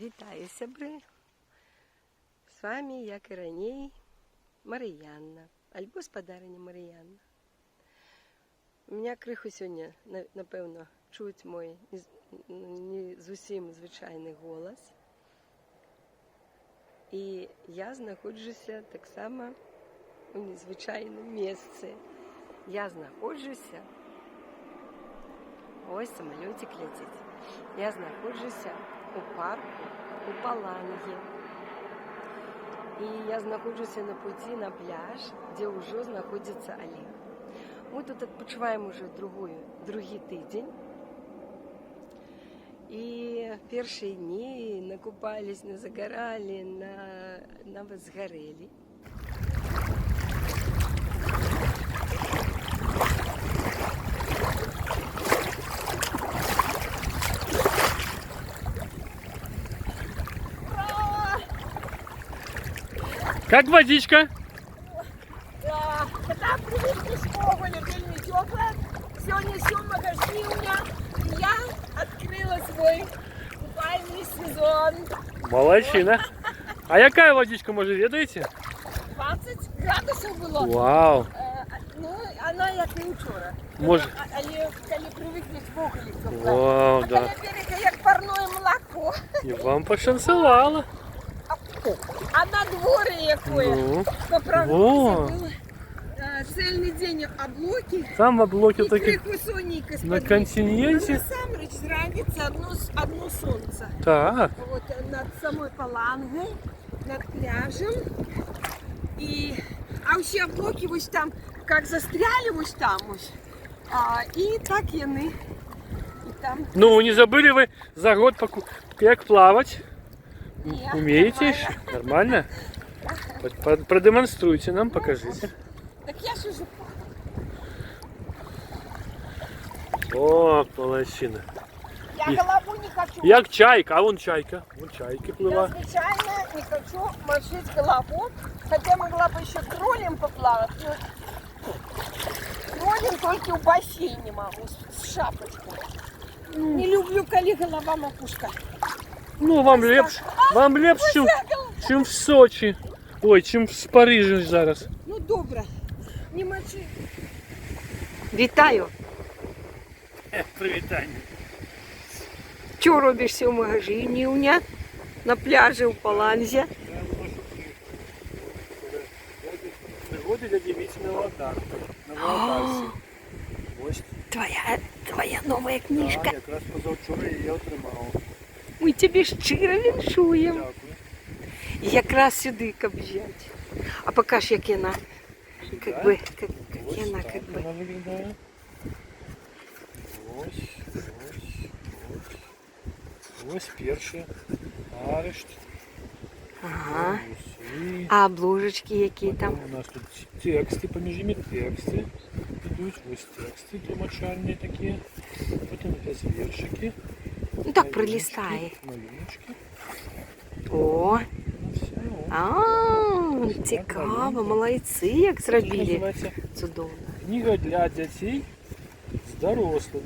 Вітаю, сябры! З вамі, як і раней, Марыянна, альбо спадарыня Марыянна. У меня крыху сёння, напэўна, чуць мой не зусім звычайны голас. І я знаходжуся таксама у незвычайным месцы. Я знаходжуся. Ось самалёцік ляціць. Я знаходжуся у парку у Паланге. І я знаходжуся на пуці на пляж, дзе ўжо знаходзіцца Алег. Мы тут адпачываем ужо другі тыдзень. І першыя дні накупались, назагаралі, нават згарэлі. Как водичка? Да, там привыкли школу, вельмі теплая. Сегодня 7 жніўня. Я открыла свой купальный сезон. Молодчина. А якая водичка, может, ведаеце? 20 градусов было. Вау. Ну, она як і учора. Може. Але калі привыкнеш, увогуле цёплая. Вау, А да. каля берега як парное молоко. І вам пашанцавала. А на дворе якое? Ну, По прогнозу Во. был цельный день облаки. Там облаки І такі крыху сонейка на сподвиг. континенте. А насамрэч з раніцы одно солнце. Так. Вот над самой Палангой, над пляжем. А ўсе облаки вось там, как застряли вось там вось. І так яны. І там. Ну, не забыли вы за год, як плавать? Не, Умеете нормально. еще? Нормально? Продемонструйте нам, покажите. Так я ж уже О, молодчина. Я голову не хочу. Як чайка, а вон чайка. Вон чайки Я плыла. случайно не хочу мочить голову, хотя могла бы еще кролем поплавать, но кролем только в бассейне могу, с шапочкой. Не люблю, коли голова макушка. Ну, вам лепш, чым в Сочи. Ой, чым в Парижі зараз. Ну, добра, не мочи. Вітаю! Прывітанне. Що робиш 7 жніўня на пляжі у Паланзе? Пригоди дяді Віті на Володарці. На Володарці. Ось Твоя новая кніжка. так, якраз позавчора її отримав. Мы цябе шчыра віншуем. Дякую. Якраз сюды каб взять. А покаж, як яна. Как Да? бы, как Ось яна, так как бы. вона виглядає. Ось, ось, ось. Ось перший арешт. Ага. Усы. А обложечки які там? Потім у нас тут тексти, поміж ними тексти ідуть. Ось тексти тлумачальні такі. Потім якісь віршики. Ну так пролистай. Малюночки. О, Ну, все. О. а, цікаво, молодці, як зробили. Називається Цудоўна. «Книга для детей з дорослими».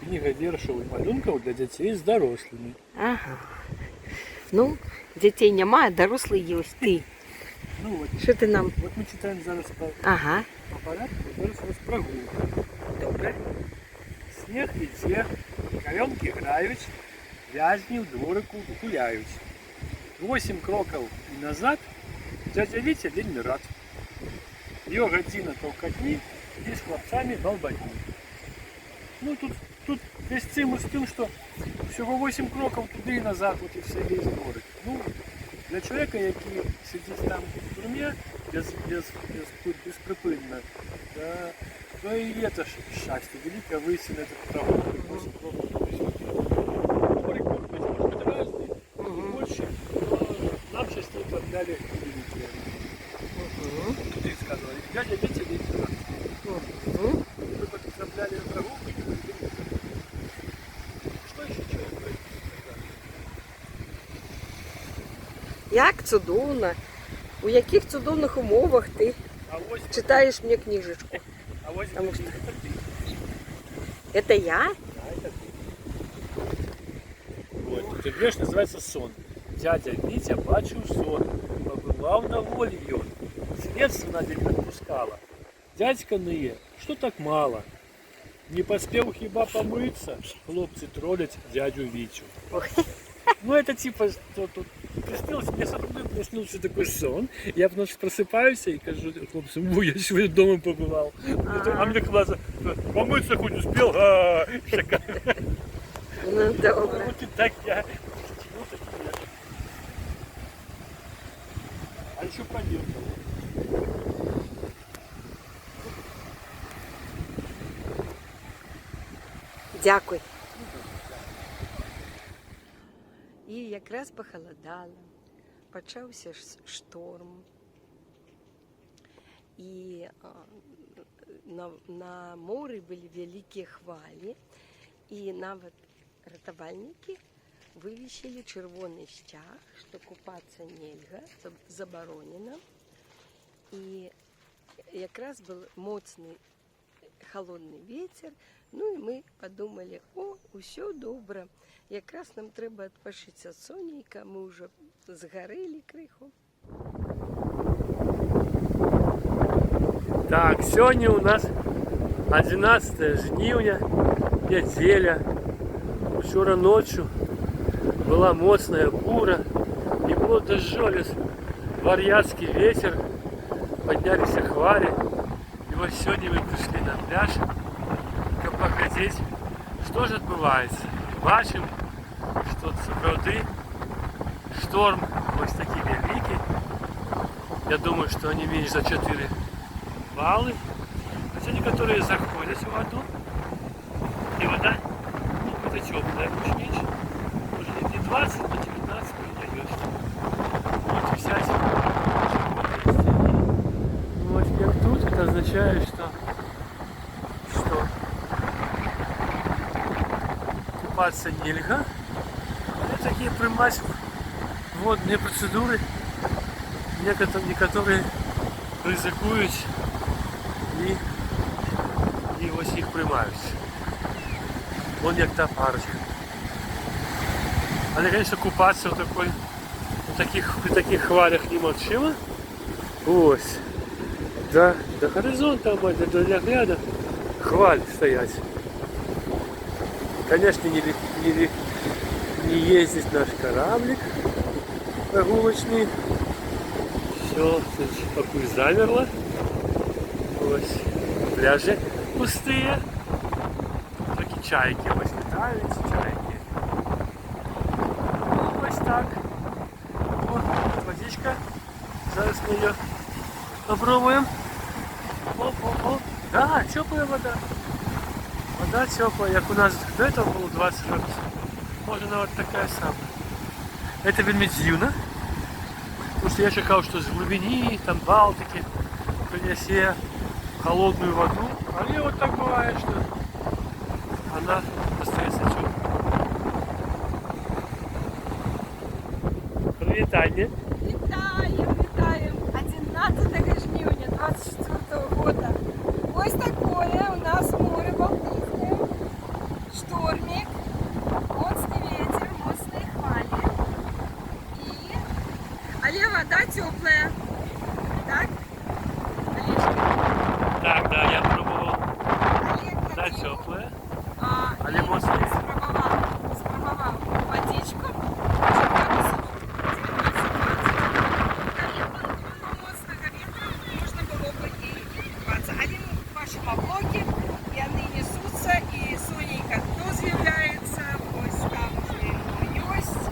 Книга віршів і малюнків для дітей з дорослими. Ага. Ну, дзяцей няма, дарослы ёсць ты. Ну от, Що ти нам? от ми читаємо зараз по, по порядку, зараз у нас прогулка. Добра. Сніг іде, коронки грають, в'язні в дворику гуляють. Восемь кроків і назад, дядя Вітя вельми рад. Його година толкотні і з хлопцями балбатні. Ну тут весь цимус тим, що всього 8 кроків туди і назад, от і все весь дворик. Ну, для чоловіка, який сидить там в тюрмі безприпинно, да, то і это щастя, велике вийти на эту прогулку, 8 кроків туди-сюди. Дворик может быть разный, и больше, но нам частей трапляли великие. Тут ты сказала, дядя Витя весь рад. Мы потрапляли на прогулку и были великие. Что еще человек говорит? Як цудоўна. У якіх цудоўных умовах ты А ось, читаешь мне кніжачку? а ось Потому что- это ты. Это я? Да, это ты. Вот, этот верш называется «Сон». Дзядзя Віця бачыў сон, пабываў на волі ён. Следства на дзень адпускала. Дзядзька ные, што так мала? Не паспеў хіба памыцца, хлопцы троляць дзядзю Віцю. Ну, это типа, что тут приснился, мне сапраўды приснился такой сон. Я в ночь просыпаюсь и кажу хлопцам: «Ой, я сегодня дома побывал». А мне глаза: «Помыться хоть успел?» А, такая. Ну, добра. Вот и так я сочинил такие вещи. А еще проделка. Дзякуй. І якраз пахаладала, пачаўся ж шторм. І на моры былі вялікія хвалі, і нават ратавальнікі вывесілі чырвоны сцяг, што купацца нельга, забаронена. І якраз был моцны холодны ветер. Ну і мы подумали: «О, усё добра. Якраз нам трэба адпачыць ад сонейка, мы ўжо згарэлі крыху». Так, сёння у нас 11 жніўня, нядзеля. Учора ноччу была моцная бура, і было дажджу, але вар'яцкі ветер, падняліся хвалі. І вось сёння мы прыйшлі на пляж, каб паглядзець, што ж адбываецца. Бачым, што сапраўды шторм вось такі вялікі. Я думаю, што не менш за 4 баллы. Хотя некоторые заходят в воду, и вода, ну, это теплая, больше меньше. Может, не 20, но 19 наверное, есть. Вот взять вот как тут, это означает, что купаться нельзя. Это такие прымаць водные процедуры, некоторые рызыкуюць і вось іх прымаюць. Вон як та парочка. Але, конечно, купаться в таких хвалях немагчыма. Вось. Да, до горизонта, амаль, до гляда хвалі стаяць. Конечно, не ездит наш кораблик прогулочный. Все, пакуль замерло. Вось. Пляжи пустые. Такі чайки вось летают, чайки. Ну, вось так. О, тут водичка. Зараз мы ее попробуем. Оп, оп, оп. Да, теплая вода. Вода теплая, як у нас до этого было 20 градусов. Может, она вот такая самая. Это вельмі дзіўна. Потому что я чакаў, что с глубины, там, Балтики принесе холодную воду. Але вот так бывает, что она остается теплой. Прывітанне. Вітаем, вітаем! 11 жніўня 24 года. Вось такое у нас море Балтыйскае. Штормік, моцны ветер, моцныя хвалі. Але вода теплая. Так? Олежка? Так, да, я пробовал. Олег Да, ходил, теплая. А, Але і моцная. спрабаваў водичку. Уже градусов 19-20. Калі б не было моцнага ветра, можна было бы і купаться. Але мы бачым облаки, яны несуцца, і сонейка то з'яўляецца, вось там уже яно ёсць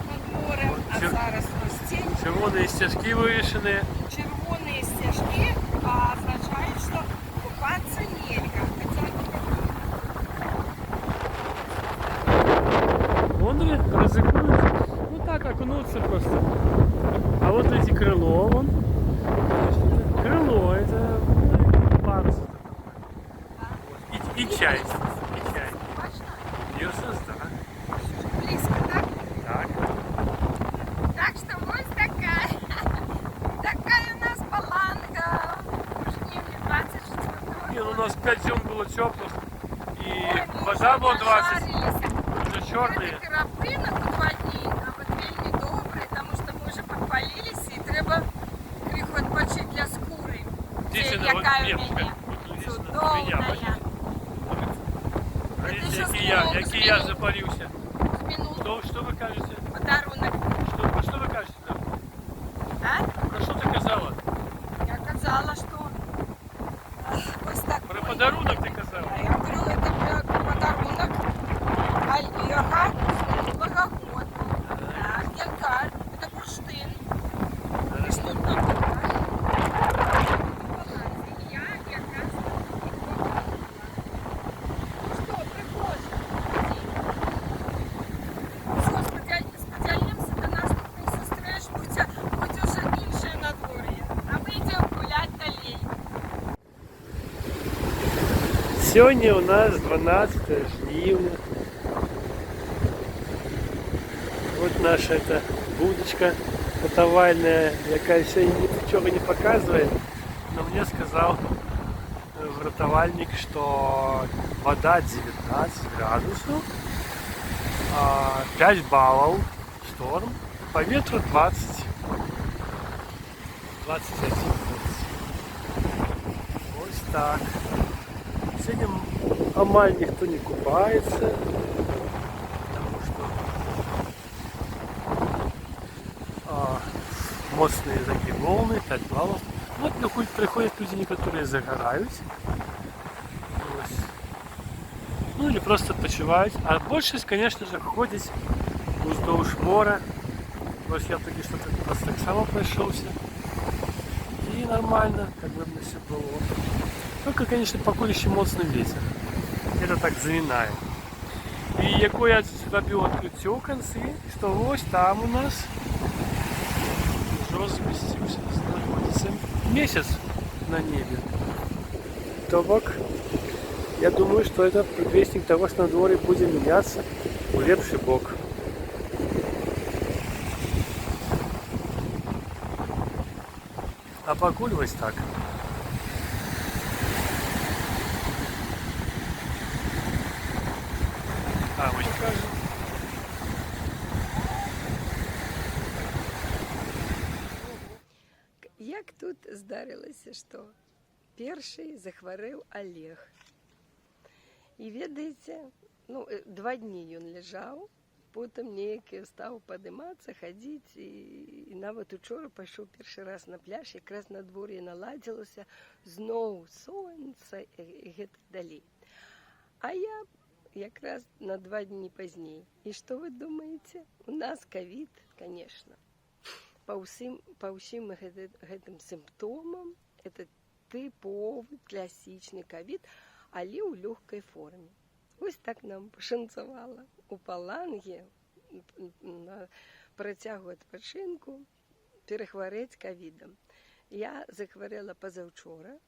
над морем, а зараз у нас тень. Чырвоныя сцяжкі вывешаныя. Чырвоныя сцяжкі азначаюць, што купаться нельга. Хотя Вон рызыкуюць. Ну так, окунуться просто. А вот эти крыло, вон. Конечно, это крыло, это, ну, парус. И чай. И чай. Бачна? Ньюсенс, да. Близко, так? Так. Так что вот такая у нас Паланга в жніўні 24 Не, ну у нас 5 дзён было теплых. И Ой, мы вода уже была 20. нажарились. Уже черные. Гэты перапынак у 2 дні, а вот вельмі Короче, для скуры. Здесь она вот, Якая нет, у мяне. вот здесь она у меня, Цудоўная. Глядзіце, Гэта які яшчэ я, з які я запаліўся. З мінулага Што вы кажаце? падарунак. Што вы кажаце там? А? Пра што ты казала? Я казала, што вось так. Пра падарунак ты казала. А я говорю, это падарунак Олега з мінулага года. Так, янтарь, это бурштин. Зараз. Тут на Я якраз і купила. Што, прыгожа. Усё, спадзяемся, да наступных сустрэч будзе ўжо іншае надвор'е. А мы ідзём гуляць далей. Сёння ў нас 12 жніўня. Вот наша эта будочка ратавальная, якая сёння нічога не паказвае. Но мне сказал ратавальнік, что вода 19 градусов, 5 баллов шторм, по ветру 20, 21, 20. Вось так. Сёння амаль ніхто не купаецца, потому что моцныя такія волны, 5 баллов. Вот приходят люди, которые загараюць. Вось. Ну или просто адпачываюць. А большасць, конечно же, ходзіць уздоўж мора. Вось я толькі што тут просто таксама прайшоўся. І нормально, как бы все было. Только, конечно, пакуль еще моцны ветер. Это так замінае. І якое я зрабіў адкрыццё ў канцы, што вось там у нас ўжо змясціўся, знаходзіцца месяц на небе. То бок, я думаю, что это предвестник того, что на дворе будет меняться у лепшы бок. А пакуль вось так. А, вось покажу. Як тут здарылася, што першы захварэў Олег. І ведаеце, ну, 2 дні ён ляжаў, потым неяк стаў падымацца, хадзіць і нават учора пайшоў першы раз на пляж, якраз надвор'е наладзілася, зноў сонца і гэтак далей. А я якраз на 2 дні пазней. І што вы думаеце? У нас кавід, конечно. Па ўсім гэтым сімптомам это тыповы класічны кавід, але ў лёгкай форме. Вось так нам пашанцавала у Паланге на працягу адпачынку перахварэць кавідам. Я захварэла пазаўчора.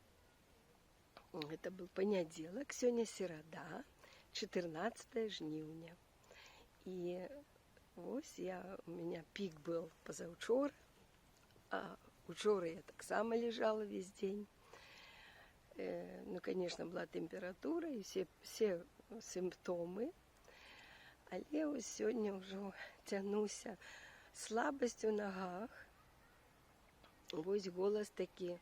Гэта был панядзелак, сёння серада, 14 жніўня. І вось у меня пік был пазаўчора, а учора я таксама лежала весь день. Ну, конечно, была температура и все симптомы. Але ось сёння ўжо цягнуся, слабасць у нагах. Вось голас такі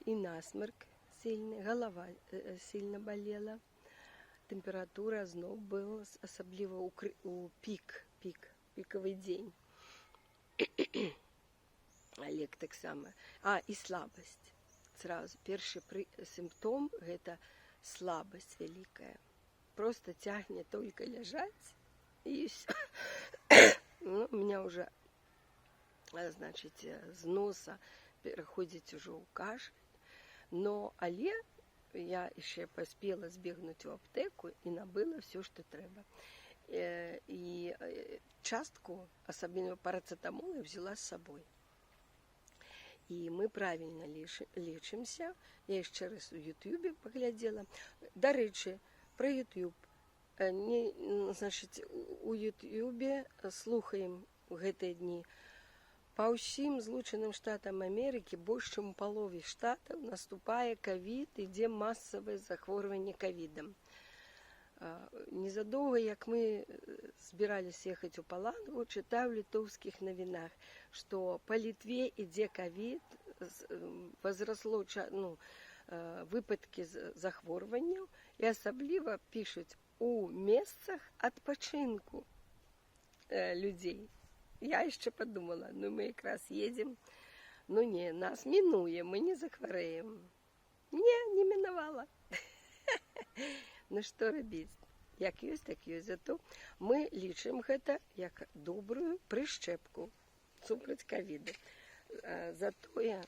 і насморк сильный, голова сильно болела. Температура зноў была, асабліва у пікавы дзень. Олег таксама. А, і слабасць. Сразу першы сімптом — гэта слабасць вялікая. Просто цягне только ляжаць і всё. Ну, у меня уже, значит, з носа пераходзіць ужо ў кашаль. Но але я яшчэ паспела збегнуць у аптэку і набыла всё, што трэба. І частку, асабліва парацетамол, я взяла з сабой. І мы правильно лечимся. Я яшчэ раз у Ютубе паглядзела. Дарэчы, про YouTube. Не, значит, у Ютубе слухаем у гэтыя дні. Па ўсім Злучаным Штатам Амерыкі, больш чым у палове штатаў, наступае кавід, ідзе масавае захворванне кавідам. Незадоўга, як мы збіраліся ехаць у Палангу, чытаю ў літоўскіх навінах, што па Літве ідзе кавід. Возросло ну, выпадкі захворванняў, і асабліва пішуць у месцах адпачынку людзей. Я яшчэ падумала: ну, мы якраз едзем, ну не, нас мінуе, мы не захварэем. Не, не мінавала. Ну што рабіць? Як ёсць, так ёсць. Зато мы лічым гэта як добрую прышчэпку супраць кавіду. Затое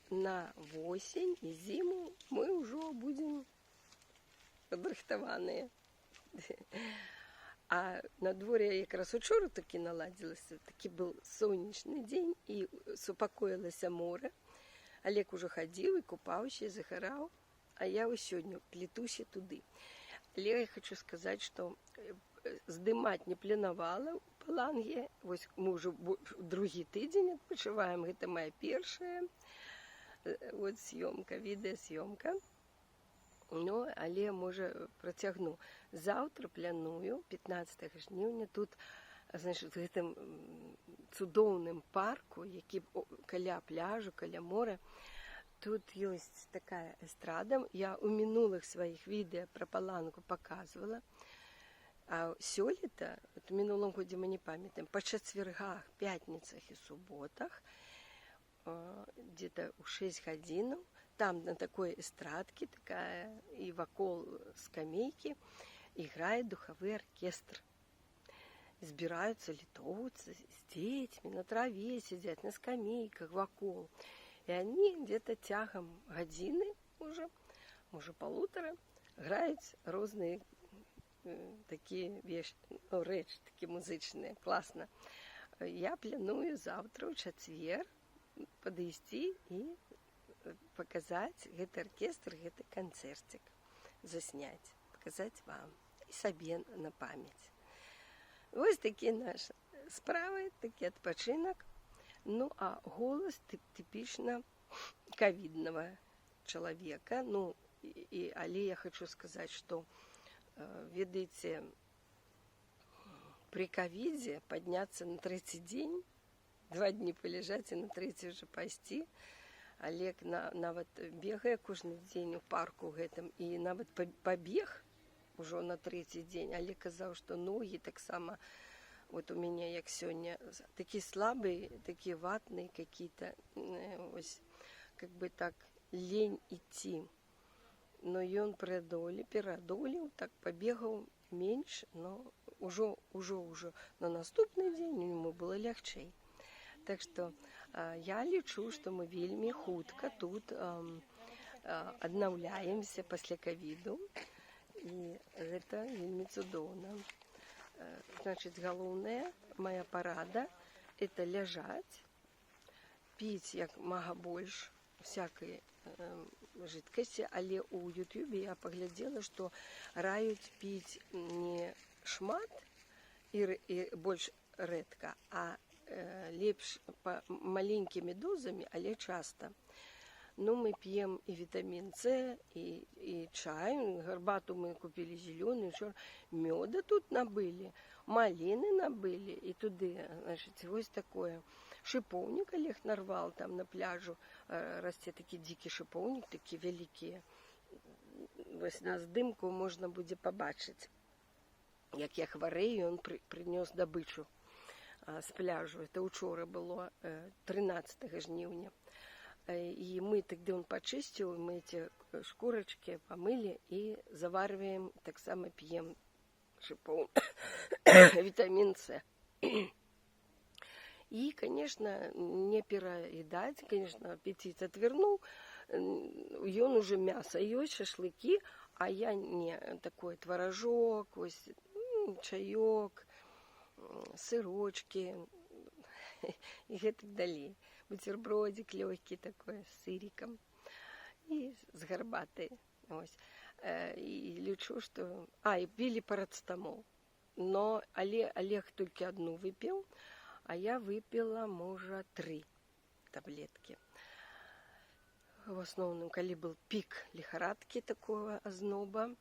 на восень і зіму мы ўжо будзем падрыхтаваныя. А на дворе якраз учора такі наладзілася, такі был сонечны дзень, і супакоілася мора. Олег ужо хадзіў і купаўся, і загараў, а я вось сёння плетуся туды. Але я хочу сказаць, што здымаць не планавала ў Паланге. Вось мы ўжо другі тыдзень адпачываем, гэта моя першая вот съёмка, відэасъёмка. Ну, але, можа, працягну. Заўтра планую, 15 жніўня, тут, значит, в гэтым цудоўным парку, які каля пляжу, каля мора, тут ёсць такая эстрада. Я ў мінулых сваіх відэа пра Палангу паказвала. А сёлета, вот у мінулым годзе мы не памятаем, па чацвергах, пятніцах і суботах, где-то ў 6 гадзінаў, там на такой эстрадке такая, и вакол скамейки играет духовый оркестр. Збіраюцца літоўцы с детьми, на траве сидят, на скамейках вакол. И они где-то цягам гадзіны уже, можа, полутора, граюць розныя такія вещи, ну, рэчы такія музычныя, класна. Я планую заўтра, ў чацвер, падысці і паказаць гэты аркестр, гэты канцэрцік засняць, паказаць вам і сабе на памяць. Вось такі наш справы, такі адпачынак. Ну, а голас тыпічна кавіднага чалавека. Ну, але я хочу сказаць, што, ведаеце, при ковиде подняться на третий день, 2 дні полежать и на третий уже пайсці. Олег нават бегае кожны дзень у парку гэтым і нават пабег ужо на трэці дзень, але казаў, што ногі таксама вот у мяне, як сёння, такі слабые, такія ватные какие-то, ось, как бы так лень идти. Но ён перадолеў, так пабегаў менш, но ўжо на наступны дзень ему было лягчэй. Так что я лічу, што мы вельмі хутка тут аднаўляемся пасля кавіду, і гэта вельмі цудоўна. Значыць, галоўнае, моя парада — это ляжаць, піць як мага больш всякой жидкости, але у Ютубе я паглядзела, што раюць піць не шмат і больш рэдка, а лепш маленькімі дозамі, але часта. Ну, мы пьем и витамин С, и чай, гарбату мы купили зеленую, меда тут набыли, малины набыли, и туды, значит, вось такое. Шиповник Олег нарвал там на пляжу, расце такі дзікі шиповник, такі вялікія. Вось на здымку можна будзе пабачыць, як я хварэю, ён прынёс добычу з пляжу. Это учора было, 13 жніўня. И мы тогда, он почистил, мы эти шкурочки помыли и завариваем, таксама пьем шиповник, витамин С. И, конечно, не переедать, конечно, аппетит отвернул. Ён уже мясо есть, шашлыки, а я не, такой творожок, ось, чаёк, сырочки и гэтак далей. Бутербродик легкий такой с сыриком и с гарбатай. Ось. І лічу, што. А, і пілі парацетамол. Но Олег толькі одну выпіў, а я выпила, можа, тры таблеткі. В основном, калі был пик лихорадки, такого озноба,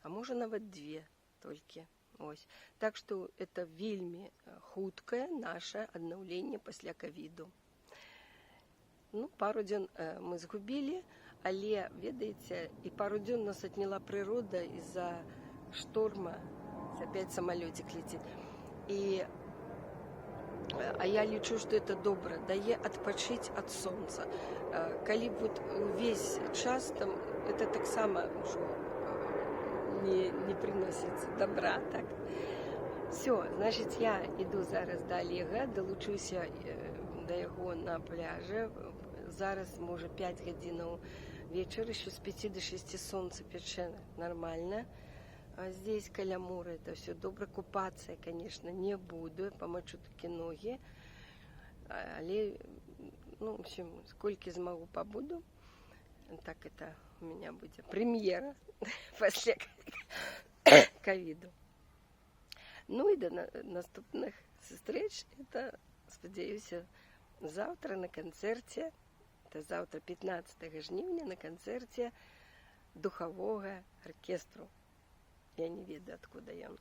а можа, нават две толькі. Ось. Так что это вельмі хуткае наше аднаўленне пасля кавіду. Ну, пару дзён мы згубілі, але, ведаеце, і пару дзён нас отняла природа из-за шторма. Опять самолетик летит. А я лічу, што это добра, дае адпачыць ад сонца. Калі б вот увесь час там, это таксама ўжо не приносит добра, так. Все, значит, я іду зараз да Олега, далучуся да яго на пляжы. Зараз, можа, 5 гадзінаў вечара, еще с 5 до 6 солнце пече нормально. А здесь каля мора это все добра. Купаться я, конечно, не буду, помочу таки ноги. Але, ну, в общем, сколько змагу, побуду. Так это у меня будет премьера после ковиду. Ну і да наступных сустрэч. Это, спадзяюся, завтра на канцэрце. Это завтра, 15 жніўня, на канцэрце духавога аркестру. Я не ведаю, откуда ён.